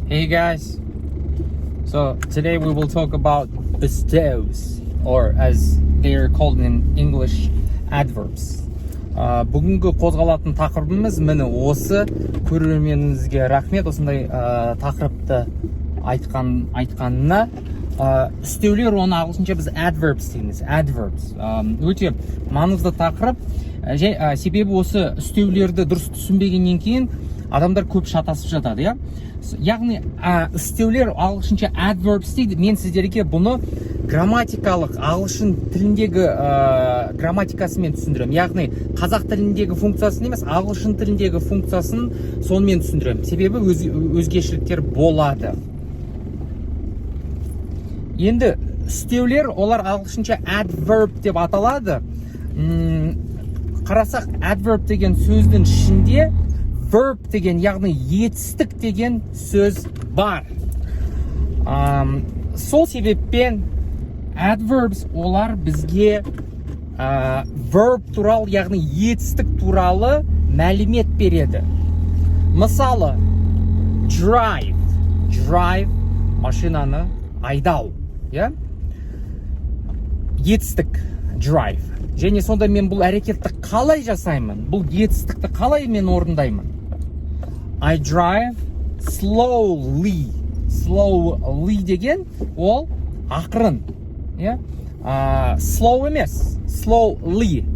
Hey guys, so today we will talk about үстеus, or as they are called in English, adverbs. Бүгінгі қозғалатын тақырыбымыз міне осы. Көрерменіңізге рахмет осындай тақырыпты айтқанына. Үстеулер, оны ағылшынша біз adverbs дейміз, adverbs. Өте маңызды тақырып. Себебі осы үстеулерді дұрыс түсінбегеннен кейін адамдар көп шатасып жатады, иә. Яғни үстеулер ағылшынша adverbs дейді. Мен сіздерге бұны грамматикалық, ағылшын тіліндегі грамматикасымен түсіндіремін, яғни қазақ тіліндегі функциясын емес, ағылшын тіліндегі функциясын сонымен түсіндіремін, себебі өзгешеліктер болады. Енді үстеулер, олар ағылшынша adverb деп аталады. Қарасақ, adverb деген сөздің ішінде verb деген, яғни етістік деген сөз бар. Сол себеппен adverbs олар бізге verb туралы, яғни етістік туралы мәлімет береді. Мысалы, drive. Drive — машинаны айдау, иә, етістік drive. Және сонда мен бұл әрекетті қалай жасаймын, бұл етістікті қалай мен орындаймын? I drive slowly. Slowly деген ол ақырын, иә. Slow емес, slowly.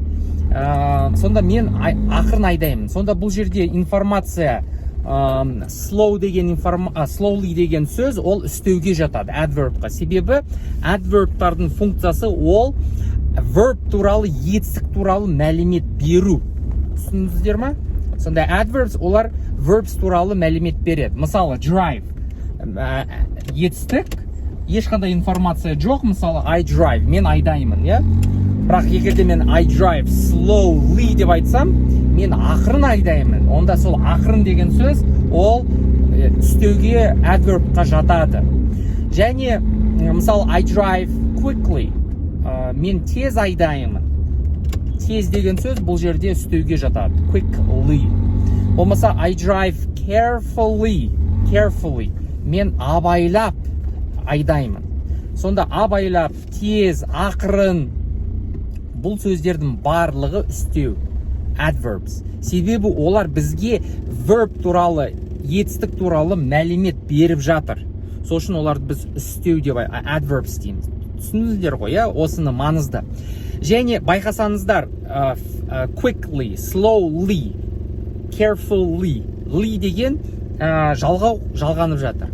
Сонда мен ақырын айдаймын. Сонда бұл жерде информация slow деген slowly деген сөз ол үстеуге жатады, adverbқа, себебі adverbтардың функциясы ол verb туралы, етістік туралы мәлімет беру. Түсіндіңіздер ма? Сонда adverbs олар verbs туралы мәлімет береді. Мысалы, drive етістік, ешқандай информация жоқ. Мысалы, I drive — мен айдаймын, иә. Бірақ егер де мен I drive slowly деп айтсам, мен ақырын айдаймын. Онда сол ақырын деген сөз ол үстеуге, adverbқа жатады. Және мысалы, I drive quickly, мен тез айдаймын. Тез деген сөз бұл жерде үстеуге жатады, quickly. Болмаса I drive carefully. Carefully — мен абайлап айдаймын. Сонда абайлап, тез, ақырын — бұл сөздердің барлығы үстеу, adverbs, себебі олар бізге verb туралы, етістік туралы мәлімет беріп жатыр. Сол үшін оларды біз үстеу деп adverbs дейміз. Түсіндіңіздер ғой, иә, осыны маңызды. Және байқасаңыздар, quickly, slowly, carefully, ly деген жалғау жалғанып жатыр.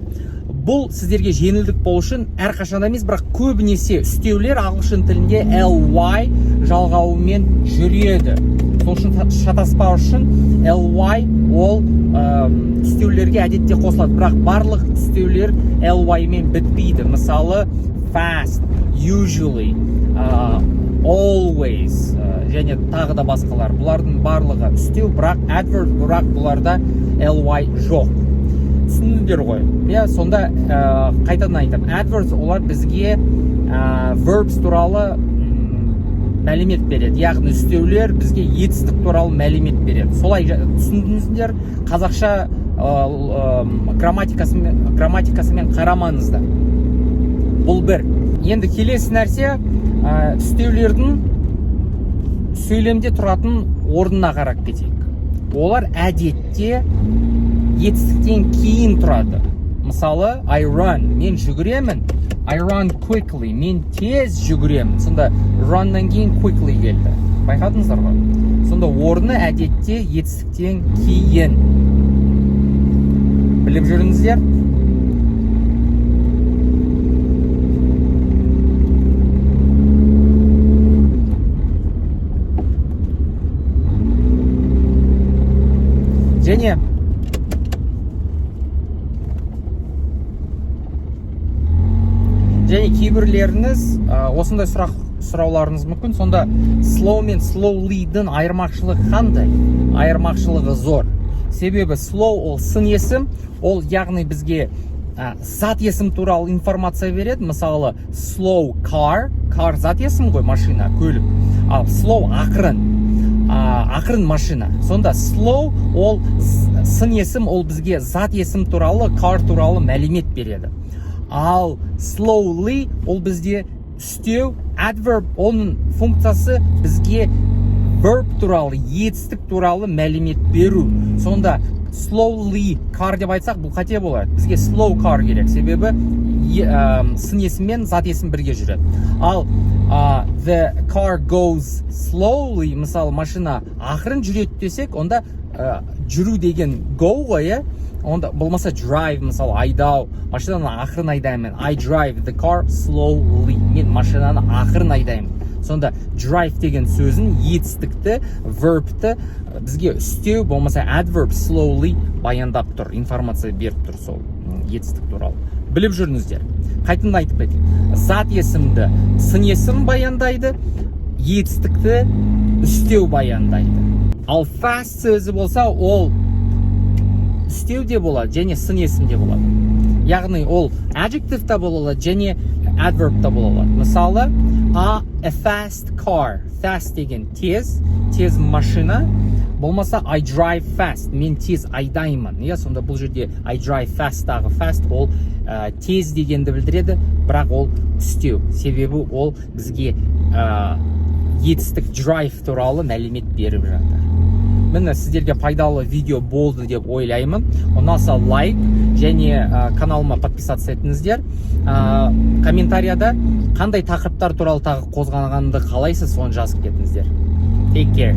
Бұл сіздерге жеңілдік болу үшін. Әрқашан емес, бірақ көбінесе үстеулер ағылшын тілінде ly жалғауымен жүреді. Сол үшін шатаспау үшін ly ол үстеулерге әдетте қосылады, бірақ барлық үстеулер ly мен бітпейді. Мысалы, fast, usually, always және тағы да басқалар. Бұлардың барлығы үстеу, бірақ adverb, бірақ бұларда ly жоқ. Түсіндіңдер ғой, иә? Сонда қайтадан айтамын, adverbs олар бізге verbs туралы мәлімет береді, яғни үстеулер бізге етістік туралы мәлімет береді. Солай түсіндіңіздер. Қазақша грамматикасымен қарамаңыздар. Бұл бір. Енді келесі нәрсе, үстеулердің сөйлемде тұратын орнына қарап кетейік. Олар әдетте етістіктен кейін тұрады. Мысалы, I run — мен жүгіремін. I run quickly — мен тез жүгіремін. Сонда runнан кейін quickly келді, байқадыңыздар ғой. Сонда орны әдетте етістіктен кейін, біліп жүріңіздер. Және кейбіреулеріңіз осындай сұрақ сұрауларыңыз мүмкін: сонда slow мен slowly'дің айырмашылығы қандай? Айырмашылығы зор, себебі slow ол сын есім, ол яғни бізге зат есім туралы информация береді. Мысалы, slow car. Car зат есім ғой, машина, көлік. Ал slow — ақырын, ақырын машина. Сонда slow ол Сын есім ол бізге зат есім туралы, car туралы мәлімет береді. Ал slowly ол бізде үстеу, adverb, оның функциясы бізге verb туралы, етістік туралы мәлімет беру. Сонда slowly car деп айтсақ, бұл қате болады. Бізге slow car керек, себебі сын есім мен зат есім бірге жүреді. Ал the car goes slowly, мысалы, машина ақырын жүреді десек, онда жүру деген go ғой, иә. Онда болмаса drive, мысалы, айдау, машинаны ақырын айдаймын. I drive the car slowly, мен машинаны ақырын айдаймын. Сонда drive деген сөзін, етістікті, verbті бізге үстеу болмаса adverb slowly баяндап тұр, информация беріп тұр сол етістік туралы. Біліп жүріңіздер. Қайтадан айтып кетейін: зат есімді сын есім баяндайды, етістікті үстеу баяндайды. Ал fast сөзі болса, ол үстеу де болады және сын есім де болады, яғни ол adjective та бола алады және adverb та бола алады. Мысалы, a fast car, fast деген тез, тез машина. Болмаса I drive fast, мен тез айдаймын, иә. Сонда бұл жерде I drive fast тағы fast ол тез дегенді білдіреді, бірақ ол үстеу, себебі ол бізге етістік drive туралы мәлімет беріп жатыр. Міне, сіздерге пайдалы видео болды деп ойлаймын. Ұнаса, лайк және каналыма подписаться етіңіздер. Комментарияда қандай тақырыптар туралы тағы қозғағанды қалайсыз, соны жазып кетіңіздер. Take care.